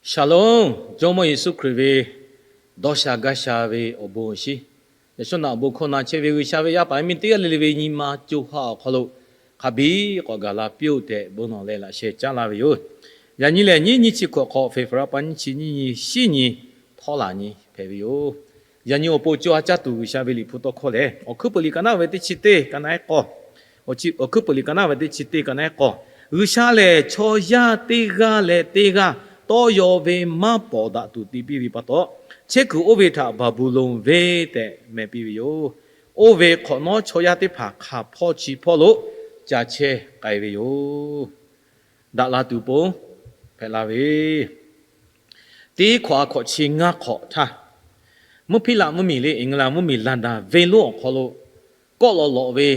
Shalom, Jawˇmawˇ Yeˍsuˆ Hkriꞈ ve dawˇ sha gaˇ sha ve awˬ bon awˬ shinˉ, yaꞈ shawˉ naꞈ awˬ bon hkawˇ na chehˇ ve G'uiˬsha ve yaˇ paˍ miˇ teˇ g'aˇ le le ve nyi ma co ha awˬ hk'aw lo hk'a biˇ k'awꞈ gaˬ la piˇ-oˆ tehꞈ, bon nawˬ leh laꞈ sheh caˉ laˇ ve yoˬ. Yaꞈ nyi lehˬ, nyiˇ nyiˇ chi hkawꞈ hk'awꞈ, February pa nyiˇ chi nyiˇ nyi, shiˉ nyi, htawˇ laˬ nyi hpehꞈ ve yoˬ. Yaꞈ nyi awˬ pon co ha caˇ tuˬ G'uiˬsha ve Liꞈ hpu tawˇ hkawˇ lehˬ, Awˬ hkuiˉ peuˬ liꞈ ka naˉ ve teˇ chi teˇ ka naˉ ehˉ k'awˇ, Awˬ hkuiˉ peuˬ liꞈ ka naˉ ve teˇ chi teˇ ka naˉ ehˉ k'awˇ, G'uiˬsha lehˬ chaw yaˇ teˇ g'aˇ leh teˇ g'aˇ tawˇ yaw ve maˇ pawˍ daꞈ tuˬ te piˇ ve pa taw, chehˇ kuiˬ oˇ ve htaꞈ Baˍbuˍlonˍ venˇ tehꞈ meh piˇ ve yoˬ. Oˇ ve hk'awꞈ nawˉ chaw yaˇ teˇ hpaˍ hk'a hpawˇ chi hpawˇ lo ca chehˇ k'ai ve yoˬ. Daꞈ la tuˬ pon hpehꞈ la ve, teˇ hkawꞈ ha hkawꞈ chi ngaˇ hk'awꞈ htaˇ, mvuhˇ hpiˇ laꞈ mvuhˇmiˬ le, England mvuhˇmiˬ London venˇ lonˉ awˬ hk'aw lo kawˆ lawꞈ lawꞈ ve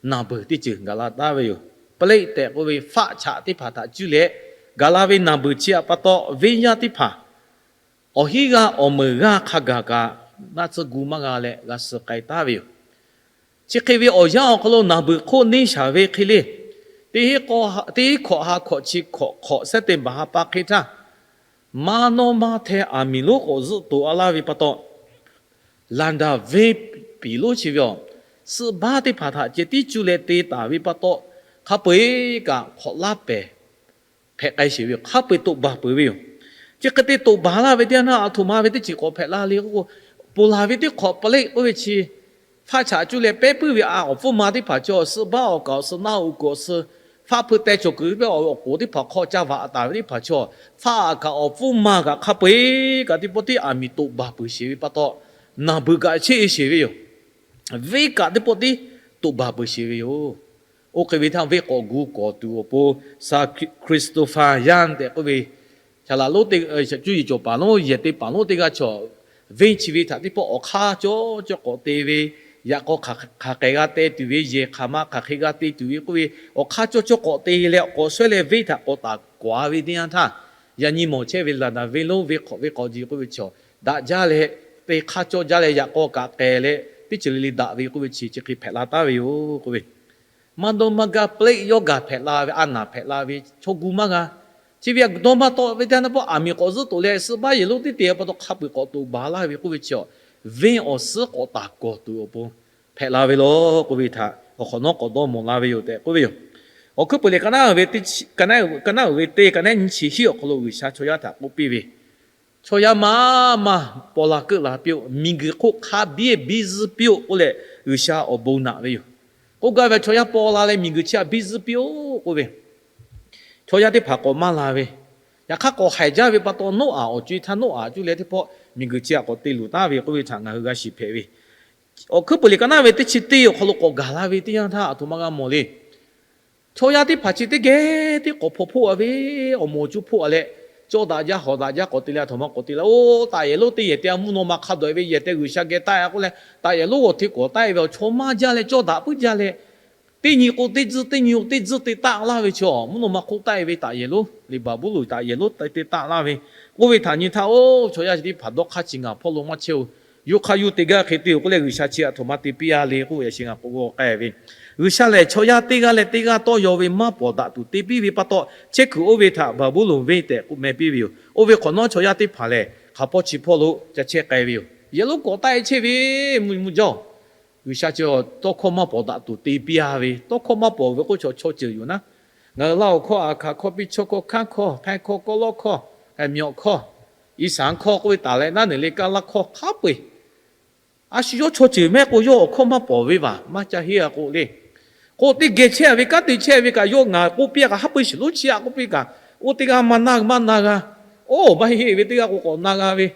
naˬ beuˬ teˇ ceuˬ gaˬ la taˍ ve yoˬ. Plague tehꞈ k'oˆ ve faˆ chaꞈ teˇ hpaˍ htaꞈ cuˇ leh gaˬ la ve naˬ beuˬ chi htaꞈ pa taw, venˇ yaˇ teˇ hpaˍ awˬ hinˉ g'aˇ awˬ meunˍ g'aˇ hk'a gaˬ kaꞈ naˆ tsuhˇ gu maˇ g'a leh g'a suh k'ai taˍ ve yoˬ. Chi hk'e ve awˬ yanˇ awˬ hk'aw lo naˬ beuˬ hk'oˆ neˇ shaˍ ve hk'e le, teˇ hkawꞈ ha hkawꞈ chi hkawꞈ hk'awꞈ September ha pa hk'e htaˇ, maˇ nawˇ maˇ hteh aˬ miˍ lonˉ k'awꞈ zuhˆ toꞈ a laˇ ve pa taw, London venˇ piˍ lonˉ chi ve awˬ suhˆ baˆ teˇ hpaˍ htaꞈ ceh tiˉ cuˇ leh te taˍ ve pa taw, hk'a peu-eˬ kaꞈ hk'awꞈ laˇ pehˍ hpehꞈ k'ai sheˍ ve yoˬ. Hk'a peu-eˬ toꞈ baˬ peuˬ ve yoˬ. Chi hk'e te toꞈ baˬ laˇ ve teˇ yanˇ htaˇ, aˬ htoꞈ ma ve teˇ ceuˬ k'awꞈ hpehꞈ la le k'o, ponˬ laˬ ve teˇ hk'awꞈ Plague k'oˆ ve chi faˆ chaꞈ cuˇ leh pehˉ puiˉ ve a, awˬ pfuhˇ ma teˇ hpaˍ chaw, suhˆ baˆ awˬ kaꞈ awˬ suh, naˆ hoꞈ kuiˬ awˬ suh, faˆ hpui teh cawˬ kuiˬ ve awˬ k'oˍ teˇ hpaˍ hk'aw ca vaꞈ taˍ ve teˇ hpaˍ chaw, faˆ kaꞈ awˬ pfuhˇ ma kaꞈ hk'a peu-eˬ kaꞈ teˇ pawˆ tiˉ aˬ miˍ toꞈ baˬ peuˬ sheˍ ve pa taw, naˬ beuꞈ kaꞈ cheˇ e sheˍ ve yoˬ. Venˇ kaꞈ teˇ pawˆ tiˉ toꞈ baˬ peuˬ sheˍ ve yoˬ. Oˇ hk'e ve htaˇ, venˇ k'awꞈ gu kawˍ tuˬ awˬ pon Sir Christopher Young tehꞈ k'oˆ ve Caˍ laˍ lonˉ teˇ, cuˇ yiˍ cawˬ paˍ lonˉ yehˬ te paˍ lonˉ teˇ g'aˇ chaw, venˇ chi ve htaꞈ teˇ pawˆ awˬ hk'aˇ cawˇ cawˇ k'awꞈ te ve, yaꞈ k'aw hk'aˬ hk'e g'a te tuˬ ve, yehˬ hk'aˬ ma hk'aˬ hk'e g'a te tuˬ ve k'oˆ ve, awˬ hk'aˇ cawˇ cawˇ k'awꞈ te leh k'awꞈ shawehˇ leh venˇ htaꞈ k'awꞈ taˍ k'awˍ ve teˇ yanˇ htaˇ, yaꞈ nyi mawˬ chehˇ ve London venˇ lonˉ venˇ hk'awꞈ venˇ k'awꞈ ji k'oˆ ve chaw, daꞈ jaˇ leh, te hk'aˇ cawˇ jaˇ leh, yaꞈ k'aw kaꞈ k'ehˬ leh teˇ ceuˬ le le daꞈ ve k'oˆ ve chi chi hk'e hpehꞈ la taˍ ve yoˬ k'oˆ ve, maˇ dawˇ maˇ gaˇ Plague yawˇ gaˬ hpehꞈ la ve, a naˬ hpehꞈ la ve, chaw gu maˇ g'a. Chi ve a dawˇ maˇ tawˆ ve teˇ yanˇ htaˇ, aˬ miˍ k'awꞈ zuhˆ toꞈ leh suhˆ baˆ yehˬ lonˉ teˇ te pa taw hk'a peu-eˬ k'awꞈ toꞈ baˬ laˇ ve k'oˆ ve chi, venˇ awˬ suhˉ k'awꞈ taˍ kawˍ tuˬ awˬ pon hpehꞈ la ve law k'oˆ ve htaꞈ awˬ hk'awꞈ nawˉ k'awꞈ dawˇ mawˬ la ve yoˬ tehꞈ k'oˆ ve yoˬ. Awˬ hkuiˉ peuˬ liꞈ ka naˉ uiˍ ve teˇ, ka naˉ uiˍ ve teˇ, ka naˉ nyiˇ chi hiˉ awˬ hk'aw lo G'uiˬsha chaw yaˇ htaꞈ k'oˆ piˇ ve, chaw yaˇ maˇ maˇ paw la keuˆ la piˇ-oˆ. Miˬguiˬ hk'oˆ hk'a biˇ biˇ zuhˆ piˇ-oˆ k'oˆ leh, G'uiˬsha awˬ bon naꞈ ve yoˬ. K'oˆ gaˇ ve, chaw yaˇ paw la leh miˬguiˬ chi htaꞈ biˇ zuhˆ piˇ-oˆ k'oˆ ve, chaw yaˇ teˇ hpaˍ k'awꞈ maˇ la ve, yaꞈ hk'aˇ k'awꞈ haiˬ jaˇ ve pa taw, Noˉaꞈ awˬ co-e htaˇ Noˉaꞈ cuˇ leh teˇ pawˆ miˬguiˬ chi htaꞈ k'awꞈ te luˬ taˍ ve k'oˆ ve htaꞈ ngaˬ hui g'a shiˍ hpehꞈ ve. Awˬ hkuiˉ peuˬ liꞈ ka naˉ ve teˇ chi teˇ awˬ hk'aw lo k'awꞈ gaˬ la ve teˇ yanˇ htaˇ, aˬ htoꞈ ma g'a mawˬ le. Chaw yaˇ teˇ hpaˍ chi teˇ geh tiˉ k'awꞈ hpaw hpoˆ a ve, awˬ moˍ awˬ cuˇ hpoˆ a leh, cawˇ daꞈ jaˇ hawˍ daꞈ jaˇ k'awꞈ te leh, aˬ htoꞈ ma k'awꞈ te leh, oˇ taꞈ yehˬ lonˉ teˇ yehˬ te a mvuhˇ naw ma hk'a dawꞈ ve yehˬ tehꞈ G'uiˬsha geh taˆ-e k'oˆ leh, taꞈ yehˬ lonˉ g'awˬ hteˇ k'awꞈ taˆ-e ve awˬ chaw maˇ jaˇ leh, cawˇ daꞈ puiˉ jaˇ leh, teˇ nyi k'o teˇ tzuhˇ, teˇ nyi k'o teˇ tzuhˇ te taˆ laˇ ve chaw, mvuhˇ naw ma hk'oˆ taˆ-e ve taꞈ yehˬ lonˉ le, Baˍbuˍlonˍ taꞈ yehˬ lonˉ te taˆ laˇ ve, k'oˆ ve htaꞈ nyi htaˇ, oˇ chaw yaˇ chi teˇ hpaˍ dawˇ hk'aˇ chi ngaˬ hpawˇ lo maˇ chehˇ-oˬ. Yawˇ hk'aˇ yawˇ te gaˇ hk'e te-oˬ k'oˆ leh, G'uiˬsha chi aˬ htoꞈ ma te piˇ-a le k'oˆ ve, yaꞈ shi ngaˬ k'oˆ k'ai ve, G'uiˬsha lehˬ chaw yaˇ teˇ g'aˇ leh teˇ g'aˇ tawˇ yaw ve maˇ pawˍ daꞈ tuˬ te piˇ ve pa taw, chehˇ kuiˬ oˇ ve htaꞈ Baˍbuˍlonˍ venˇ tehꞈ k'oˆ meh piˇ ve yoˬ. Oˇ ve hk'awꞈ nawˉ chaw yaˇ teˇ hpaˍ lehˬ, hk'a hpawˇ chi hpawˇ lo ca chehˇ k'ai ve yoˬ. Yehˬ lonˉ k'awꞈ taˆ-e chehˇ ve mvuhˇ mvuhˇ jaˇ-oˬ, G'uiˬsha chi tawˇ hkawˇ maˇ pawˍ daꞈ tuˬ te piˇ-a ve, tawˇ hkawˇ maˇ pawˍ ve k'oˆ chaw, chaw ceuˬ yoˬ naˉ. Ngaˬ hui Laˇ huˍ hkawˇ, Aˍ hkaˍ hkawˇ, Piˇ chawˇ hkawˇ, Kanˉ hkawˇ, Htaiˇ hkawˇ, Kawˇ lawˇ hkawˇ, Miˬ awˬ hkawˇ, Iˉsaˍ hkawˇ k'oˆ ve taˍ leh naˉ neˬ le Kaˇ laˇ hkawˇ hk'a peu-eˬ, a shu yawˇ chaw ceuˬ mehˆ k'o yawˇ awˬ hkawˇ maˇ pawˍ ve vaˬ maˇ ca heˆ-a k'o le. K'o teˇ geh chehˇ-a ve, kanˉ te chehˇ ve kaꞈ yawˇ ngaˬ k'oˆ piˇ-a kaꞈ haˉ pui shiˍ lonˉ chi-a k'oˆ piˇ kaꞈ, oˇ teˇ g'aˇ maˇ na maˇ na g'a. Oˇ maˇ heˆ ve teˇ g'aˇ k'o k'awꞈ na g'a ve.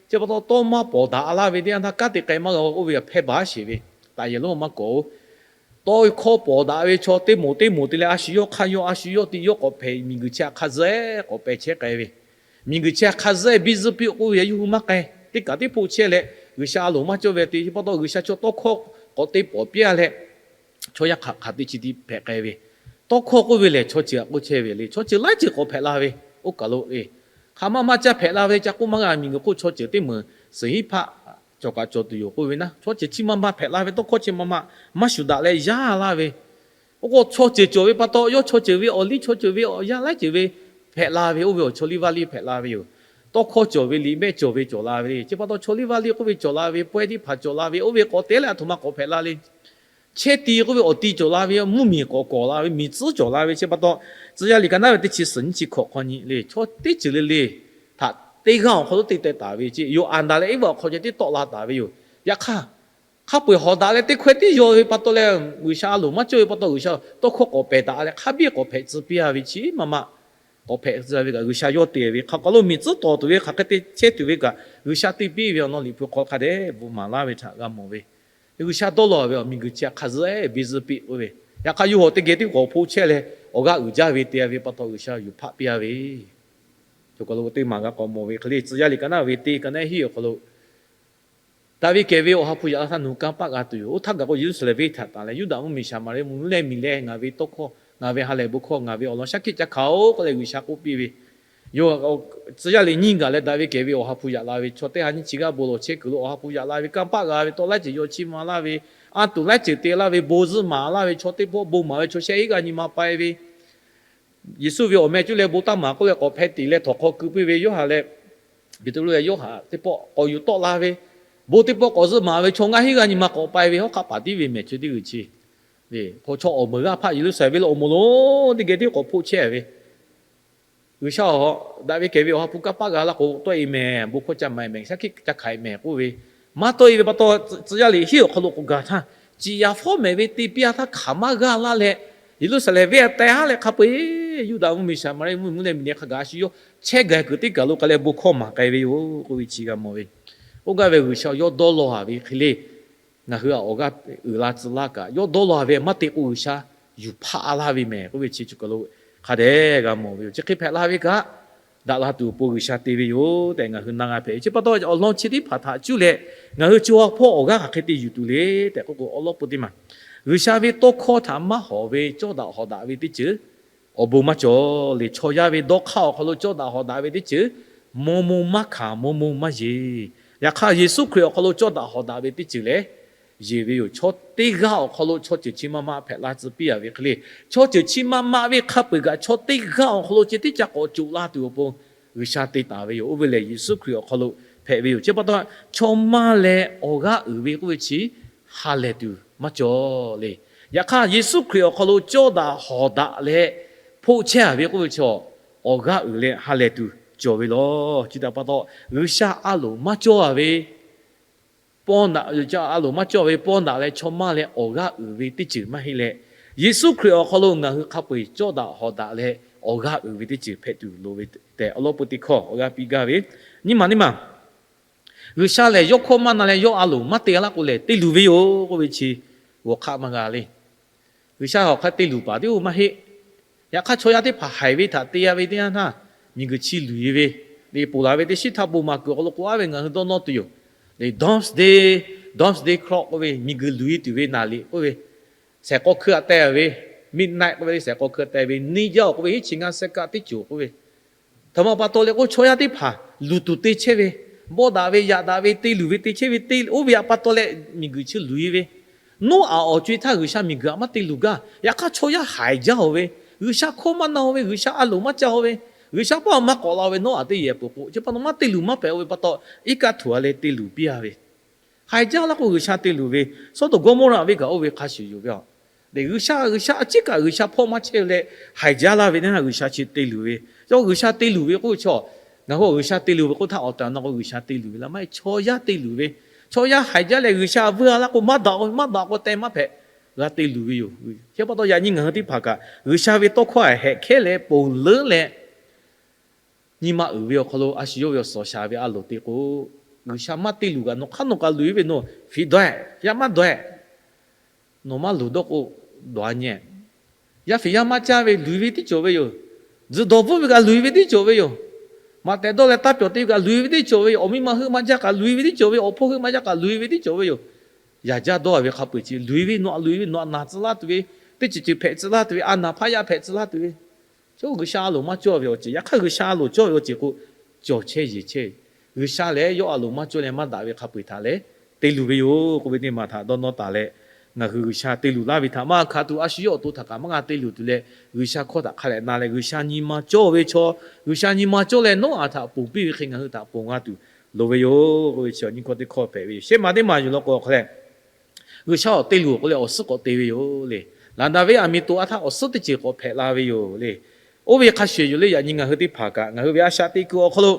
Chi pa taw tawˇ maˇ pawˍ daꞈ laˇ ve teˇ yanˇ htaˇ kanˉ te k'ai maˇ g'a k'oˆ ve, hpehˇ baˬ sheˍ ve, taꞈ yehˬ lonˉ maˇ kawꞈ-oˬ. Tawˇ hkawˇ pawˍ daꞈ ve chaw teˇ moˍ teˇ moˍ te leh a shu yawˇ hk'aˇ yawˇ a shu yawˇ te yawˇ k'awꞈ hpehꞈ, miˬguiˬ chi htaꞈ hk'a zuhˆ k'awꞈ pehˬ chehˇ k'ai ve, miˬguiˬ chi htaꞈ hk'a zuhˆ biˇ zuhˆ piˇ-oˆ k'oˆ ve, yaꞈ yawˇ hui maˇ k'ai. Teˇ kaꞈ teˇ hpoˆ chehˇ leh G'uiˬsha a loˍ maˇ cawˇ ve te pa taw, G'uiˬsha chaw tawˇ hkawˇ k'awꞈ te pawˍ piˇ-a leh, chaw yaˇ hk'aˬ hk'aˬ teˇ chi tiꞈ hpehꞈ k'ai ve. Tawˇ hkawˇ k'oˆ ve lehˬ, chaw ceuˬ htaꞈ k'oˆ chehˇ ve le. Chaw ceuˬ laiˉ ceuˬ k'awꞈ hpehꞈ la ve, oˇ kaˬ lo le. Hk'aˬ ma maˇ caˇ hpehꞈ la ve ca k'oˆ maˇ g'a. Miˬguiˬ hk'oˆ chaw ceuˬ teˇ meunˍ suhˍ hiˉ hpaˆ cawˬ kaꞈ cawˬ tuˬ yoˬ k'oˆ ve naˉ, chaw ceuˬ chi ma ma hpehꞈ la ve, tawˇ hkawˇ chi ma ma maˇ shuˍ daꞈ leh yaˇ laˇ ve. Oˇ k'o chaw ceuˬ cawˬ ve pa taw, yawˇ chaw ceuˬ ve awˬ liˇ, chaw ceuˬ ve awˬ yanˇ laiˉ ceuˬ ve hpehꞈ la ve, oˇ ve awˬ chaw liˇ vaˇ liˇ hpehꞈ la ve yoˬ. Tawˇ hkawˇ cawˬ ve, liꞈ mehˆ cawˬ ve cawˬ la ve le. Chi pa taw chaw liˇ vaˇ liˇ k'oˆ ve cawˬ la ve, pawehˇ teˇ hpaˍ cawˬ la ve, oˇ ve k'awꞈ te leh aˬ htoꞈ ma k'awꞈ hpehꞈ la le. Chehˇ ti k'oˆ ve awˬ ti cawˬ la ve, mvuhˇ miˬ k'awꞈ k'awꞈ la ve, miˬ tcuhˉ cawˬ la ve. Chi pa taw Tcuh yaˇ liꞈ ka naˉ ve teˇ chi suhˍ nyiˇ chi hkawꞈ hk'aw nyi le, chaw teˇ ceuˬ le le htaꞈ teˇ g'aˇ awˬ hk'aw lo teˇ teh taˍ ve, chi yoˬ. Aˍdanˍ leh Eˇvaꞈ awˬ hk'aw ceh tiˉ tawˆ la taˍ ve yoˬ. Yaꞈ hk'aˇ, hk'a peu-eˬ hawˍ daꞈ leh teˇ hkawehˇ tiˉ yaw ve pa taw leh, G'uiˬsha a loˍ maˇ cawˇ ve pa taw, G'uiˬsha tawˇ hkawˇ k'awꞈ pehˬ daꞈ leh hk'a biˇ k'awꞈ hpehꞈ tcuh piˇ a ve chi maˇ maˇ k'awꞈ hpehꞈ tcuh ve kaꞈ G'uiˬsha yawˇ te ve hk'a k'aw lo miˬ tcuhˉ tawˍ tuˬ ve hk'aˬ hk'e te chehˇ tuˬ ve kaꞈ G'uiˬsha te piˇ ve awˬ lawn Liꞈ hpu hk'aw hk'a dehꞈ bvuhꞈ maˍ laˇ ve htaꞈ g'a mawˬ ve. G'uiˬsha dawˇ law ve awˬ miˬguiˬ chi hk'a zuhˆ biˇ zuhˆ piˇ k'oˆ ve, yaꞈ hk'aˇ yawˇ hui teˇ geh tiˉ k'awꞈ hpoˆ chehˇ leh awˬ g'aˇ uiˍ jaˇ ve te ve pa taw G'uiˬsha yuˬ hpaˆ piˇ a ve. Cawˬ kaˬ lo teˇ maˬ g'a k'awꞈ mawˬ ve hk'e le, Tcuh yaˇ liꞈ ka naˉ ve teˇ ka naˉ hiˉ awˬ hk'aw lo daꞈ ve kehˬ ve Awˬ ha hpu yaꞈ la htaˇ nawˬ hui kanˇ paˆ g'a tuˬ yoˬ. Oˇ htaˇ gaˬ k'o Yeˍruˆsaˍlehnˍ venˇ htaꞈ tanˬ leh Yuˇdaꞈ mvuhˇmiˬ Saˍmaˍriˆ mvuhˇmiˬ leh miˬ leh ngaˬ ve tawˇ hkawˇ, ngaˬ ve ha lehˬ bon hkawˇ, ngaˬ ve awˬ lawn shaˉ hkiˆ ca hkanˍ-oˬ k'oˆ leh G'uiˬsha k'oˆ piˇ ve yoˬ. Tcuh yaˇ liꞈ nyiˇ gaˬ leh daꞈ ve kehˬ ve Awˬ ha hpu yaꞈ la ve chaw teˇ ha nyiˇ chi g'aˇ bon lawˬ chehˇ kuiˬ lo Awˬ ha hpu yaꞈ la ve kanˇ paˆ g'a ve tawˇ laiˉ ceuˬ yaw chiˇ mvuh laˇ ve, anˇ tuˬ laiˉ ceuˬ te laˇ ve, bon zuhˆ maˍ laˇ ve, chaw teˇ pawˆ bon maˍ ve chaw shehˆ hinˉ g'aˇ nyi ma pai ve, Yeˍsuˆ ve awˬ meh cuˇ leh bon taˇ maˍ k'oˆ leh k'awꞈ hpeh tiˍ leh htawnˍ hk'aw keu piˇ ve Yoˇhanˬ leh Peˍtruˆ leh Yoˇhanˬ teˇ pawˆ k'awꞈ yuˬ tawˆ la ve, bon teˇ pawˆ k'awꞈ zuhˆ maˍ ve, chaw ngaˇ hinˉ g'aˇ nyi ma k'awꞈ pai ve, hawˉ hk'aˆ paˍ tiˉ ve mehˬ chi teˇ g'uiˬ chi, hk'aw chaw awˬ meuˍ g'aˇ hpaˆ Yeˍruˆsaˍlehnˍ venˇ lo awˬ moˍ lonˉ teˇ geh tiˉ k'awꞈ hpoˆ chehˇ ve G'uiˬsha daꞈ ve kehˬ ve Awˬ ha hpu kanˇ paˆ g'a laˇ k'o, tawˆ-e mehˍ, bon hkawˇ ca maˍ-e mehˍ, shaˉ hkiˆ ca hkanˍ-e mehˍ k'oˆ ve, maˇ tawˆ-e ve pa taw, Tcuh yaˇ liꞈ hiˉ awˬ hk'aw lo k'awꞈ gaˬ htaˇ, ciˍ yaꞈ fawˉ mehˍ ve te piˇ-a htaˇ hk'aˬ maˇ g'aˇ laˇ leh, Yeˍruˆsaˍlehnˍ venˇ-a teh haˉ leh hk'a peu-eˬ Yuˇdaꞈ mvuhˇmiˬ Saˍmaˍriˆ mvuhˇmiˬ mvuhˇ leh miˬ leh hk'a gaˬ a shu yawˇ chehˇ gaˬ kuiˬ teˇ kaˬ lo k'ai leh bon hkawˇ maˍ k'ai ve yoˬ k'oˆ ve chi g'a mawˬ ve. Oˇ g'aˇ ve G'uiˬsha yawˇ dawˇ law-a ve hk'e le, ngaˬ hui-a awˬ g'aˇ uiˍ la tcuh laˇ kaꞈ, yawˇ dawˇ law-a ve maˇ te k'o G'uiˬsha yuˬ hpaˆ laˇ ve mehˍ k'oˆ ve chi cawˬ kaˬ lo hk'a dehꞈ g'a mawˬ ve yoˬ. Chi hk'e hpehꞈ la ve kaꞈ, daꞈ la tuˬ awˬ pon G'uiˬsha te ve yoˬ tehꞈ ngaˬ hui na g'a hpehꞈ ve. Chi pa taw awˬ lawn chi teˇ hpaˍ htaꞈ cuˇ leh ngaˬ hui chaw hpawˇ awˬ g'aˇ hk'aˬ hk'e te yuˬ tuˬ le tehꞈ k'oˆ k'o, awˉ lawˉ pon teˇ maˬ G'uiˬsha ve tawˇ hkawˇ htaꞈ maˇ hawˍ ve cawˇ daꞈ hawˍ daꞈ ve teˇ ceuˬ awˬ bon maˇ cawˬ le. Chaw yaˇ ve dawˇ hk'aˇ awˬ hk'aw lo cawˇ daꞈ hawˍ daꞈ ve teˇ ceuˬ mvuh mvuh maˇ hkanˍ, mvuh mvuh maˇ yeˬ. Yaꞈ hk'aˇ, Yeˍsuˆ Hkriꞈ awˬ hk'aw lo cawˇ daꞈ hawˍ daꞈ ve teˇ ceuˬ lehˬ, yeˬ ve yoˬ. Chaw teˇ g'aˇ awˬ hk'aw lo chaw ceuˬ chi ma ma hpehꞈ la tcuh piˇ-a ve hk'e le, chaw ceuˬ chi ma ma ve hk'a peu-eˬ kaꞈ chaw teˇ g'aˇ awˬ hk'aw lo ceh tiˉ ca k'awꞈ coꞈ laˇ tuˬ awˬ pon G'uiˬsha te taˍ ve yoˬ. Oˇ ve lehˬ, Yeˍsuˆ Hkriꞈ awˬ hk'aw lo hpehꞈ ve yoˬ. Chi pa taw, chaw maˇ leh awˬ g'aˇ uiˍ ve k'oˆ ve chi ha lehˬ tuˬ maˇ cawˬ le. Yaꞈ hk'aˇ, Yeˍsuˆ Hkriꞈ awˬ hk'aw lo cawˇ daꞈ hawˍ daꞈ leh hpoˆ chehˇ-a ve k'oˆ ve chi, awˬ g'aˇ uiˍ leh ha lehˬ tuˬ cawˬ ve lawˬ. Chi htaꞈ pa taw, G'uiˬsha a loˍ maˇ cawˇ-a ve paw daꞈ, a loˍ maˇ cawˇ ve paw daꞈ leh chaw maˇ leh awˬ g'aˇ uiˍ ve teˇ ceuˬ maˇ heˆ leh, Yeˍsuˆ Hkriꞈ awˬ hk'aw lo ngaˬ hui hk'a peu-eˬ cawˇ daꞈ hawˍ daꞈ leh awˬ g'aˇ uiˍ ve teˇ ceuˬ hpehꞈ tuˬ loˍ ve tehꞈ, awˉ lawˉ pon teˇ hkawˇ awˬ g'aˇ piˇ gaˇ ve. Nyiˇ maˬ nyiˇ maˬ, G'uiˬsha lehˬ yawˇ hkawˇ maˇ na leh yawˇ a loˍ maˇ te laˇ k'o lehˬ, te luˬ ve yoˬ k'oˆ ve chi g'awˬ hk'aˆ maˇ g'a le. G'uiˬsha awˬ hk'aˇ te luˬ paˍ teˇ oˇ maˇ heˆ. Yaꞈ hk'aˇ, chaw yaˇ teˇ hpaˍ haiˬ ve htaꞈ te-a ve teˇ yanˇ htaˇ, miˬguiˬ chi luˬ-e ve le. Ponˬ laˬ ve teˇ shiˉ htaˇ bon maˍ kuiˬ awˬ hk'aw lo k'oˆ-a ve ngaˬ hui dawˇ nawˇ tuˬ yoˬ. Doomsday, Doomsday Clock k'oˆ ve, miˬguiˬ luˬ-e tuˬ ve naˍ liꞈ k'oˆ ve, sehˍ k'aw hkui htaꞈ teh ve, midnight k'oˆ ve le, sehˍ k'aw hkui htaꞈ teh ve, neˇ jaˇ-oˬ k'oˆ ve, hiˉ chi ngaˇ second teˇ ceuˬ k'oˆ ve, htaꞈ ma pa taw leh k'o, chaw yaˇ teˇ hpaˍ luˬ tuˬ te chehˇ ve, bawˆ daꞈ ve, yaꞈ daꞈ ve, te luˬ ve te chehˇ ve, te oˇ ve htaꞈ pa taw leh miˬguiˬ chi luˬ-e ve. Noˉaꞈ awˬ co-e htaˇ G'uiˬsha miˬguiˬ htaꞈ maˇ te luˬ gaˇ. Yaꞈ hk'aˇ, chaw yaˇ haiˬ jaˇ-oˬ ve, G'uiˬsha hkawˇ maˇ na-oˬ ve, G'uiˬsha a loˍ maˇ caˇ-oˬ ve, G'uiˬsha paˆ maˇ k'awꞈ la-oˬ ve Noˉaꞈ teˇ yehˬ peuˬ k'o, chi pa taw maˇ te luˬ maˇ hpehꞈ-oˬ ve pa taw, iˉ kaˆ htuꞈ-a leh te luˬ piˇ-a ve. Haiˬ jaˇ laˇ k'o G'uiˬsha te luˬ ve, Sawˉdonˍ Gawˇmawˇraꞈ venˇ kaꞈ oˇ ve hk'a shuˍ yoˬ ve a. G'uiˬsha, G'uiˬsha a ciˉ kaꞈ G'uiˬsha hpawˇ maˇ chehˇ ve leh, haiˬ jaˇ laˇ ve teˇ yanˇ G'uiˬsha chi te luˬ ve. Yawˇ G'uiˬsha te luˬ ve k'oˆ ve chaw, ngaˬ hui G'uiˬsha te luˬ ve k'oˆ htaˇ, awˬ tehˬ awˬ na k'o G'uiˬsha te luˬ ve laˇ maˇ heˆ. Chaw yaˇ te luˬ ve, chaw yaˇ haiˬ jaˇ leh G'uiˬsha vuiˇ-a laˇ k'o maˇ daꞈ-oˬ ve, maˇ daꞈ k'o teh maˇ hpehꞈ, g'a te luˬ ve yoˬ. Chi pa taw yaꞈ nyi ngaˬ hui teˇ hpaˍ kaꞈ G'uiˬsha ve tawˇ hkawˇ htaꞈ hehꞈ hkehˉ leh ponˬ leuˉ leh, nyi ma uiˍ ve awˬ hk'aw lo a shu yawˇ ve awˬ suhˍ shaˍ ve a loˍ te k'o, G'uiˬsha maˇ te luˬ kaꞈ nawˬ hk'aˇ nawˬ kaꞈ luˬ-e ve, nawˬ fiˍ daweh, yaˇ maˇ daweh, nawˬ maˇ luˬ dawˇ k'o dawˬ-a nyi. Yaˇ fiˍ yaˇ maˇ caˇ ve luˬ-e ve teˇ cawˬ ve yoˬ. Tzuhˬ dawˬ bvuhˆ ve kaꞈ luˬ-e ve teˇ cawˬ ve yoˬ. Maꞈ tehˬ dawˇ leh taˇ pyawˬ te ve kaꞈ luˬ-e ve teˇ cawˬ ve yoˬ. Awˬ miˇ ma heuˆ maˇ jaˇ kaꞈ luˬ-e ve teˇ cawˬ ve yoˬ. Awˬ hpawˇ heuˆ maˇ jaˇ kaꞈ luˬ-e ve teˇ cawˬ ve yoˬ. Yaꞈ jaˇ dawˇ-a ve hk'a peu-eˬ chi luˬ-e ve, nawˬ htaꞈ luˬ-e ve, nawˬ htaꞈ naˬ tcuh laˇ tuˬ ve, teˇ ceuˬ ceuˬ hpehꞈ tcuh laˇ tuˬ ve, a naˍ hpaˇ yaˇ hpehꞈ tcuh laˇ tuˬ ve, chi G'uiˬsha a loˍ maˇ cawˇ ve awˬ ceuˬ. Yaꞈ hk'aˇ G'uiˬsha a loˍ cawˇ ve awˬ ceuˬ k'o, cawˬ chehˇ yeˬ chehˇ. G'uiˬsha lehˬ yawˇ a loˍ maˇ cawˇ leh maˇ daꞈ ve hk'a peu-eˬ htaꞈ lehˬ te luˬ ve yoˬ k'oˆ ve teˇ maˬ htaꞈ dawˇ nawˇ taˍ leh, Ngaˬ hui G'uiˬsha te luˬ laˇ ve htaꞈ maˇ g'a hkanˍ tuˬ, a shu yawˇ awˬ to htaꞈ kaꞈ maˇ g'a te luˬ tuˬ leh, G'uiˬsha hkawˇ htaꞈ hk'a lehˬ na leh, G'uiˬsha nyi ma cawˇ ve chaw, G'uiˬsha nyi ma cawˇ leh Noˉaꞈ htaꞈ ponˬ piˇ ve hk'e ngaˬ hui htaꞈ ponˬ g'a tuˬ loˍ ve yoˬ k'oˆ ve chi awˬ nyi hkawˇ teˇ hkawˇ hpehꞈ ve yoˬ. Shehˆ ma teˇ ma yuˬ law k'o awˬ hk'a lehˬ, G'uiˬsha awˬ te luˬ awˬ hk'aw lo awˬ suhˉ k'awꞈ te ve yoˬ le. Laˍdaˍviˆ aˬ miˍ to a htaˇ awˬ suhˉ teˇ ceuˬ k'awꞈ hpehꞈ la ve yoˬ le. Oˇ ve hk'a shuˍ yoˬ le. Yaꞈ nyi ngaˬ hui teˇ hpaˍ kaꞈ ngaˬ hui ve a shaꞈ teꞈ kuiˬ awˬ hk'aw lo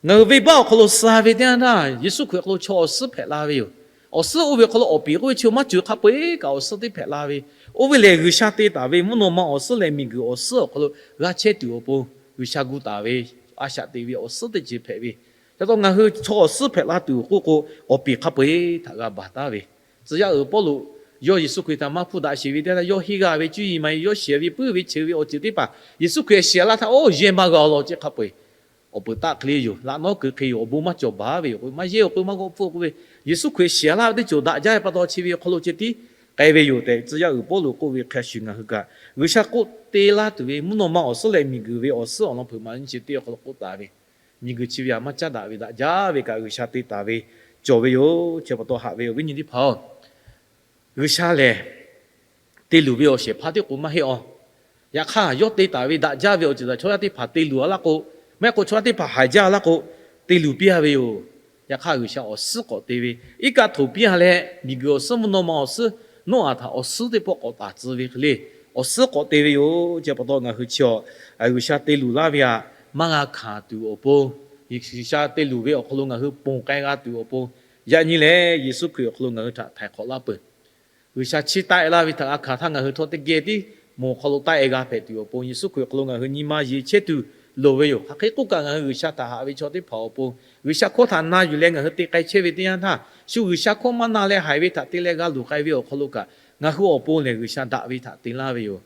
ngaˬ hui venˇbaˆ awˬ hk'aw lo suh ve teˇ yanˇ htaˇ, Yeˍsuˆ Hkriꞈ hk'aw lo chaw awˬ suhˉ hpehꞈ la ve yoˬ. Awˬ suhˉ oˇ ve hk'aw lo awˬ piˍ k'oˆ ve chi maˇ cawˬ hk'a peu-eˬ kaꞈ awˬ suhˉ teˇ hpehꞈ la ve. Oˇ ve lehˬ, G'uiˬsha te taˍ ve mvuhˇ naw ma awˬ suhˉ leh miˬguiˬ awˬ suhˉ awˬ hk'aw lo g'a chehˇ tuˬ awˬ pon, G'uiˬsha gu taˍ ve a shaꞈ teꞈ ve awˬ suhˉ teˇ ceuˬ hpehꞈ ve. Ca taw ngaˬ hui chaw awˬ suhˉ hpehꞈ la tuˬ k'oˆ k'o, awˬ piˍ hk'a peu-eˬ htaꞈ g'a baˬ taˉ ve. Tcuh yaˇ uiˍ Pawˇluꞈ yawˇ Yeˍsuˆ Hkriꞈ htaꞈ maˇ hpuˇ daꞈ sheˍ ve teˇ yanˇ, yawˇ henˇ g'a ve cuˇ yiˍ maˍ yiˍ, yawˇ shiˍ ve puiˉ ve cheuˬ ve awˬ ceuˬ teˇ hpaˍ Yeˍsuˆ Hkriꞈ shiˍ laˇ htaˇ, oˇ yehˇ maˇ g'a law ce hk'a peu-eˬ awˬ peuˬ taˆ hk'e le yoˬ. Laꞈ nawˉ keu hk'e yoˬ. Awˬ bon maˇ cawˬ baˬ ve yoˬ. Maˇ yehˇ awˬ k'o maˇ g'awˆ hpfuhˆ k'oˆ ve, Yeˍsuˆ Hkriꞈ shiˍ laˇ ve teˇ ceuˬ daꞈ jaˇ ve pa taw chi ve awˬ hk'aw lo ceh tiˉ k'ai ve yoˬ tehꞈ, tcuh yaˇ uiˍ Pawˇluꞈ k'oˆ ve hk'a shuˍ ngaˬ hui kaꞈ G'uiˬsha k'oˆ te laˇ tuˬ ve mvuhˇ naw ma awˬ suhˉ leh miˬguiˬ ve awˬ suhˉ awˬ lawn hpeuꞈ maˍ nyi chi teˇ awˬ hk'aw lo k'oˆ taˍ ve, miˬguiˬ chi ve htaꞈ maˇ caˉ daꞈ ve daꞈ jaˇ ve kaꞈ G'uiˬsha te taˍ ve cawˬ ve yoˬ. Chi pa taw haꞈ ve awˬ viˉ nyi teˇ hpaˍ-oˬ, G'uiˬsha lehˬ te luˬ ve awˬ shehˍ hpaˇ tiˉ k'o maˇ heˆ-aˬ. Yaꞈ hk'aˇ, yawˇ te taˍ ve daꞈ jaˇ ve awˬ ceuˬ htaꞈ chaw yaˇ teˇ hpaˍ te luˬ a laˇ k'o, maˇ heˆ k'o chaw yaˇ teˇ hpaˍ haiˬ jaˇ a laˇ k'o, te luˬ piˇ a ve yoˬ. Yaꞈ hk'aˇ, G'uiˬsha awˬ suhˉ k'awꞈ te ve, iˉ kaˆ htoꞈ piˇ a leh, miˬguiˬ awˬ suhˉ, mvuhˇ naw ma awˬ suhˉ, Noˉaꞈ htaꞈ awˬ suhˉ teˇ pawˆ k'awꞈ taˍ tcuh ve hk'e le, awˬ suhˉ k'awꞈ te ve yoˬ. Chi pa taw ngaˬ hui chi-a, G'uiˬsha te luˬ laˇ ve htaꞈ maˇ g'a hkanˍ tuˬ awˬ pon, G'uiˬsha te luˬ ve awˬ hk'aw lo ngaˬ hui ponˬ k'ai g'a tuˬ awˬ pon, yaꞈ nyi lehˬ Yeˍsuˆ Hkriꞈ awˬ hk'aw lo ngaˬ hui htaꞈ htaiˍ hk'awꞈ laˇ peuˬ. G'uiˬsha chi taˆ-e laˇ ve htaꞈ g'a hkanˍ htaˇ, ngaˬ hui htawˇ teˇ geh tiˉ moˍ hk'aw lo taˆ-e g'a hpehꞈ tuˬ awˬ pon, Yeˍsuˆ Hkriꞈ awˬ hk'aw lo ngaˬ hui nyi ma yeˬ chehˇ tuˬ loˍ ve yoˬ. Hk'aˬ hk'e k'oˆ kaꞈ, ngaˬ hui G'uiˬsha htaꞈ haꞈ ve chaw teˇ hpaˍ awˬ pon, G'uiˬsha hkawˇ htaꞈ na yuˬ leh ngaˬ hui te k'ai chehˇ ve teˇ yanˇ htaˇ, shu G'uiˬsha hkawˇ maˇ na leh haiˬ ve htaꞈ te leh g'a luˬ k'ai ve awˬ hk'aw lo kaꞈ, ngaˬ hui awˬ pon lehˬ G'uiˬsha daꞈ ve htaꞈ te laˇ ve yoˬ.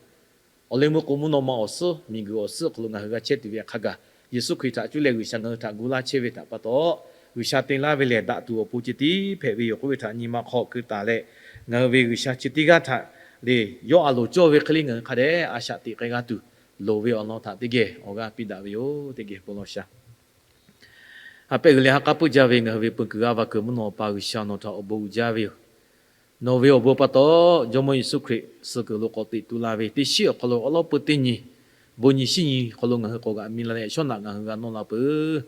Awˬ leh meuˇ k'o, mvuhˇ naw ma awˬ suhˉ, miˬguiˬ awˬ suhˉ awˬ hk'aw lo ngaˬ hui g'a chehˇ tuˬ ve hk'a gaˬ, Yeˍsuˆ Hkriꞈ htaꞈ cuˇ leh G'uiˬsha ngaˬ hui htaꞈ gu laˇ chehˇ ve htaꞈ pa taw, G'uiˬsha te laˇ ve lehˬ daꞈ tuˬ awˬ pon ceh tiˉ hpehꞈ ve yoˬ k'oˆ ve htaꞈ nyi ma hk'aw keu taˍ leh, ngaˬ hui ve G'uiˬsha chi teˇ g'aˇ htaꞈ le, yawˇ a loˍ cawˇ ve hk'e le ngaˬ hui hk'a dehꞈ a shaꞈ teꞈ k'ai g'a tuˬ loˍ ve awˬ lawn htaꞈ teˇ geh awˬ g'aˇ piˇ daꞈ ve yoˬ. Teˇ geh bon lawˬ shaˍ. Ha pehˆ g'uiˬ leh ha k'aˉ puiˉ jaˇ ve ngaˬ hui ve peu kuiˬ g'aˇ va kuiˬ mvuhˇ naw pa G'uiˬsha, nawˬ htaꞈ awˬ bon uiˍ jaˇ ve yoˬ. Nawˬ ve awˬ bon pa taw, Jawˇmawˇ Yeˍsuˆ Hkriꞈ suh kuiˬ lo k'awꞈ teꞈ tu la ve teˇ shiˉ awˬ hk'aw lo awˉ lawˉ peu teˇ nyi, bon nyi shiˉ nyi hk'aw lo ngaˬ hui k'awꞈ g'aꞈ mi la leh, yaꞈ shawˉ naꞈ ngaˬ hui g'a nawˇ la peuˬ.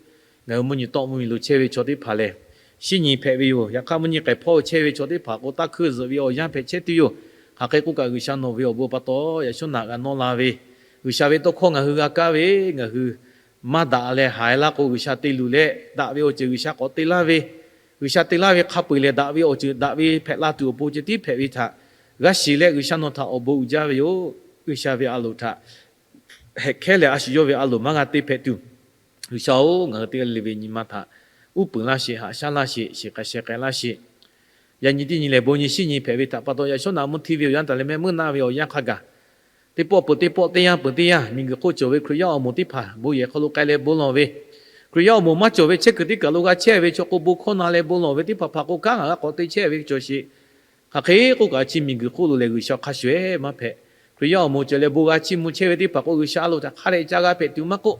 Ngaˬ hui mvuhˇ nyi tawˆ mvuhˇ miˬ lo chehˇ ve chaw teˇ hpaˍ lehˬ, shiˉ nyi hpehꞈ ve yoˬ. Yaꞈ hk'aˇ, mvuhˇ nyi k'ehˬ hpawˇ chehˇ ve chaw teˇ hpaˍ k'o, taˇ hkuiˇ zuhꞈ ve awˬ yanˇ hpehꞈ chehˇ tuˬ yoˬ. Hk'aˬ hk'e k'oˆ kaꞈ, G'uiˬsha nawˬ ve awˬ bon pa taw, yaꞈ shawˉ naꞈ g'a nawˇ la ve, G'uiˬsha ve tawˇ hkawˇ ngaˬ hui g'a kaˇ ve, ngaˬ hui maˇ daꞈ leh haiˬ laˇ k'o, G'uiˬsha te luˬ leh daꞈ ve awˬ ceuˬ G'uiˬsha k'awꞈ te laˇ ve, G'uiˬsha te laˇ ve hk'a peu-eˬ lehˬ, daꞈ ve awˬ ceuˬ daꞈ ve hpehꞈ la tuˬ awˬ pon ceh tiˉ hpehꞈ ve htaꞈ g'a shiˍ leh, G'uiˬsha nawˬ htaꞈ awˬ bon uiˍ jaˇ ve yoˬ. G'uiˬsha ve a loˍ htaꞈ hehꞈ hkehˉ leh, a shu yawˇ ve a loˍ maˇ g'a te hpehꞈ tuˬ, G'uiˬsha-oˬ, ngaˬ hui teˇ g'aˇ le le ve nyi ma htaꞈ uˉ peunˍ laˇ sheˍ, haꞈ shaˉ laˇ sheˍ, shiˍ k'ai sheh k'ai laˇ sheˍ. Yaꞈ nyi teˇ nyi lehˬ, bon nyi shiˉ nyi hpehꞈ ve htaꞈ pa taw, yaꞈ shawˉ naꞈ mvuhˇ hti ve awˬ yanˇ taˍ leh mehˆ meuˇ naˆ ve awˬ yanˇ hk'a gaˬ, teˇ pawˆ peuˬ teˇ pawˆ, teˇ yanˇ peuˬ teˇ yanˇ, miˬguiˬ hk'oˆ cawˬ ve Hkriꞈ yaˇ awˬ moˍ teˇ hpaˍ bon yehˬ hk'aw lo k'ai leh bon lawˬ ve, Hkriꞈ yaˇ awˬ moˍ maˇ cawˬ ve chehˇ kuiˬ teˇ kaˬ lo g'a chehˇ ve chaw k'o, bon hkawˇ na leh bon lawˬ ve teˇ hpaˍ hpaˍ k'o, kanˉ ngaˬ g'a k'awꞈ te chehˇ ve cawˬ sheˍ. Hk'aˬ hk'e k'oˆ kaꞈ, chi miˬguiˬ hk'oˆ lo lehˬ, G'uiˬsha hk'a shuˍ-eˬ maˇ hpehꞈ. Hkriꞈ yaˇ awˬ moˍ cawˬ leh bon g'a chiˇ mvuh chehˇ ve teˇ hpaˍ k'o, G'uiˬsha a loˍ htaꞈ hk'a dehꞈ ca g'a hpehꞈ tuˬ maˇ k'oˆ,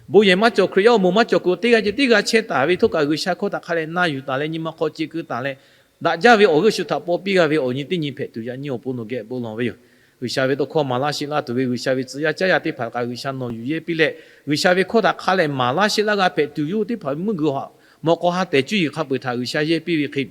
bon yehˬ maˇ cawˬ, Hkriꞈ yaˇ awˬ moˍ maˇ cawˬ kuiˬ teˇ g'aˇ ceh tiˉ g'a chehˇ taˍ ve htawˇ kaꞈ, G'uiˬsha hkawˇ htaꞈ hk'a dehꞈ na yuˬ taˍ leh nyi ma hk'aw ce keu taˍ leh, daꞈ jaˇ ve awˬ g'euˆ shu htaꞈ paw piˇ g'a ve awˬ nyi teˇ nyi hpehꞈ tuˬ, yaꞈ nyi awˬ pon nawˬ geh bon lawˬ ve yoˬ. G'uiˬsha ve tawˇ hkawˇ maˍ laˇ sheˍ laˇ tuˬ ve, G'uiˬsha ve tcuh yaˇ caˉ yaˇ teˇ hpaˍ kaꞈ G'uiˬsha nawˬ yuˬ yehˇ piˇ leh, G'uiˬsha ve hkawˇ htaꞈ hk'a dehꞈ maˍ laˇ sheˍ laˇ g'a hpehꞈ tuˬ yoˬ teˇ hpaˍ mvuhˇ guiˬ haꞈ mawˬ k'aw ha tehˬ cuˇ yiˍ hk'a peu-eˬ htaꞈ G'uiˬsha yehˇ piˇ ve hk'e,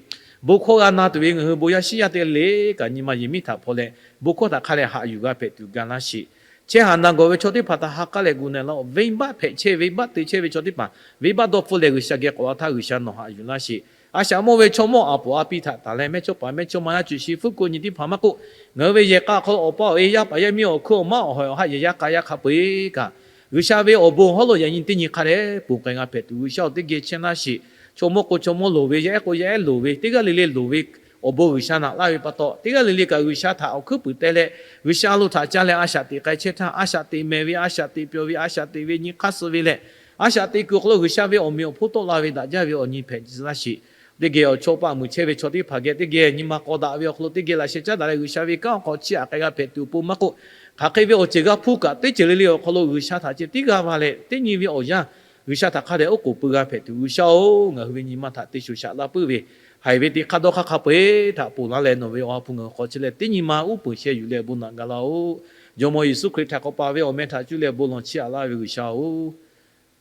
bon hkawˇ g'a na tuˬ ve ngaˬ hui bon yaˇ shiˉ yaˇ teˇ g'aˇ le le kaꞈ nyi ma yehˬ miˉ htaꞈ hpaw leh, bon hkawˇ htaꞈ hk'a dehꞈ haꞈ yuˬ g'a hpehꞈ tuˬ ga laˇ sheˍ. Chehˇ haˍ na gawˬ ve chaw teˇ hpaˍ htaꞈ ha k'aˉ leh gu na laˇ-oˆ. Venˇbaˆ hpehꞈ chehˇ, venˇbaˆ te chehˇ ve chaw teˇ hpaˍ venˇbaˆ dawˇ hpfuhˇ leh G'uiˬsha geh k'awꞈ la htaˇ, G'uiˬsha nawˬ haꞈ yuˬ laˇ sheˍ. A shaꞈ mawˇ ve chaw mawˇ aˬ poˍ a pi htaꞈ taˍ leh, mehˇchawˇpaˍ mehˇchawˇma yaˇ cuˬ shi fuˉ ko nyi teˇ hpaˍ maˇ k'oˆ, ngaˬ hui ve yehˬ k'a hk'aw lo awˬ pa awˬ e yaˇ paˍ yaˇ miˇ awˬ hkui awˬ maˉ awˬ hawehˬ awˬ haˆ yehˬ yaˇ k'a yaˇ hk'a peu-eˬ kaꞈ, G'uiˬsha ve awˬ bon hawˉ lo yaꞈ nyi teˇ nyi hk'a dehꞈ ponˬ k'ai g'a hpehꞈ tuˬ, G'uiˬsha awˬ teˇ geh chehˇ laˇ sheˍ. Chaw mawˇ k'o chaw mawˇ loˍ ve, yaˇ ehˉ k'o yaˇ ehˉ loˍ ve, teˇ g'aˇ le le loˍ ve awˬ bon G'uiˬsha naꞈ laˇ ve pa taw, teˇ g'aˇ le le kaꞈ G'uiˬsha htaꞈ awˬ hkuiˉ puiˍ teh leh, G'uiˬsha a loˍ htaꞈ ca leh a shaꞈ teꞈ k'ai chehˇ htaˇ, a shaꞈ teꞈ mehˍ ve, a shaꞈ teꞈ pyawˬ ve, a shaꞈ teꞈ ve nyi hk'aˇ suh ve leh, a shaꞈ teꞈ kuiˬ awˬ hk'aw lo G'uiˬsha ve awˬ meꞈ awˬ hponˇ tawˆ la ve daꞈ jaˇ ve awˬ nyi hpehꞈ tcuh laˇ sheˍ. Teˇ geh awˬ chaw paˆ muiˬ chehˇ ve chaw teˇ hpaˍ geh teˇ geh nyi ma k'aw daꞈ ve awˬ hk'aw lo teˇ geh laꞈ sheh caˉ daꞈ leh G'uiˬsha ve kanˉ awˬ hk'aw chiˇ aꞈ k'ai g'a hpehꞈ tuˬ awˬ pon maˇ k'oˆ, hk'aˬ hk'e ve awˬ ceuˬ g'a hpuˇ kaꞈ teˇ ceuˬ le le awˬ hk'aw lo G'uiˬsha htaꞈ ceh tiˉ g'aˇ va leh, teˇ nyi ve awˬ yanˇ G'uiˬsha htaꞈ hk'a dehꞈ oˉ k'oˍ pui g'a hpehꞈ tuˬ, G'uiˬsha-oˬ, ngaˬ hui ve nyi ma htaꞈ te shoˍ shaꞈ la puiˉ ve haiˬ ve teˇ hk'aˇ dawˇ hk'aˇ hk'a peu-eˬ htaꞈ ponˬ laˇ leh, nawˬ ve awˬ ha hpu ngaˬ hui hk'aw chehˇ leh teˇ nyi ma uˉ peunˍ sheh yuˬ leh bon naꞈ gaˬ laˇ-oˆ. Jawˇmawˇ Yeˍsuˆ Hkriꞈ htaꞈ k'awꞈ pa ve awˬ meh htaꞈ cuˇ leh bon lawˬ chiˇ aꞈ laˇ ve G'uiˬsha-oˬ,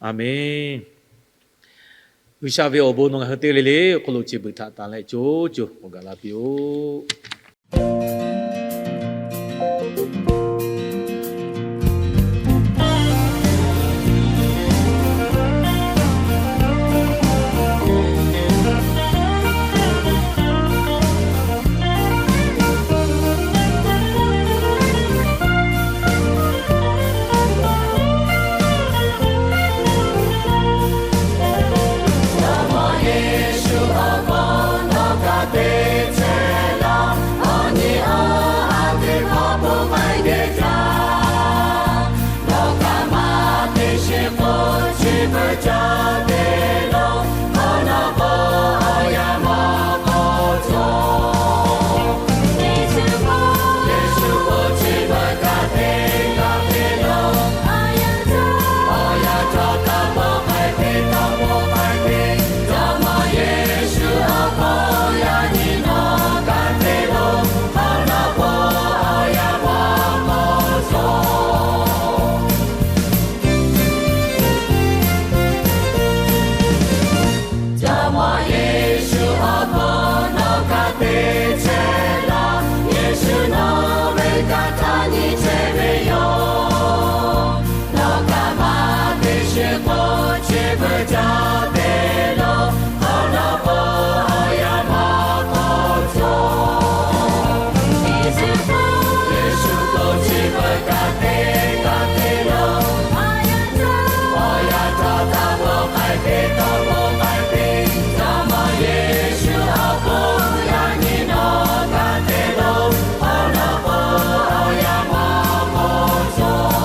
Aˬmenˍ. G'uiˬsha ve awˬ bon nawˬ ngaˬ hui teˇ g'aˇ le le awˬ hk'aw lo chi beuꞈ htaꞈ tanˍ leh co co k'awꞈ gaˬ la piˇ-oˆ. Jawˇmawˇ Yeˍsuˆ awˬ hk'aw nawˬ kaꞈ te chehˇ laˇ. Yeˍsuˆ nawˬ ve kaꞈ htaˇ nyi chehˇ ve yoˬ. Nawˬ kaꞈ maˇ te sheˍ k'o, chi beuꞈ caˇ te lo, hk'aw nawˬ k'o, awˬ yanˇ maˇ k'awꞈ cawˬ. Yeˍsuˆ k'o chi beuꞈ kaꞈ te kaꞈ te lo, awˬ yanˇ caˇ, awˬ yanˇ caˇ taˇ k'oˆ k'ai te, taˇ k'oˆ k'ai te, Jawˇmawˇ Yeˍsuˆ awˬ hk'aw yaꞈ nyi nawˬ kaꞈ te lo, hk'aw nawˬ k'o, awˬ yanˇ maˇ k'awꞈ cawˬ.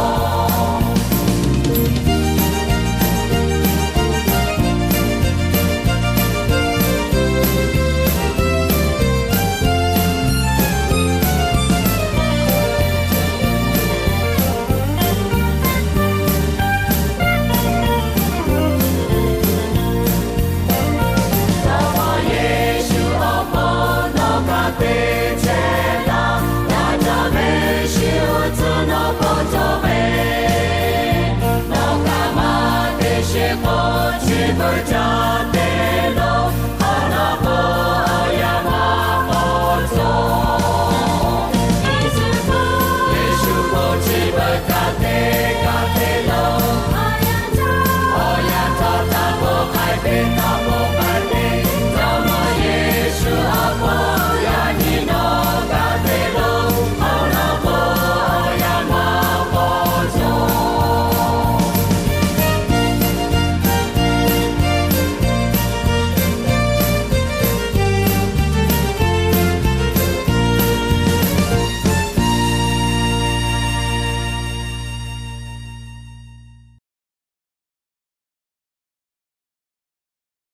Jawˇmawˇ Yeˍsuˆ awˬ hk'aw nawˬ kaꞈ te chehˇ laˇ. Yaˇ caˇ ve shu tcuh nawˬ k'oˆ cawˬ ve, nawˬ kaꞈ maˇ te sheˍ k'o, chi beuꞈ caˇ te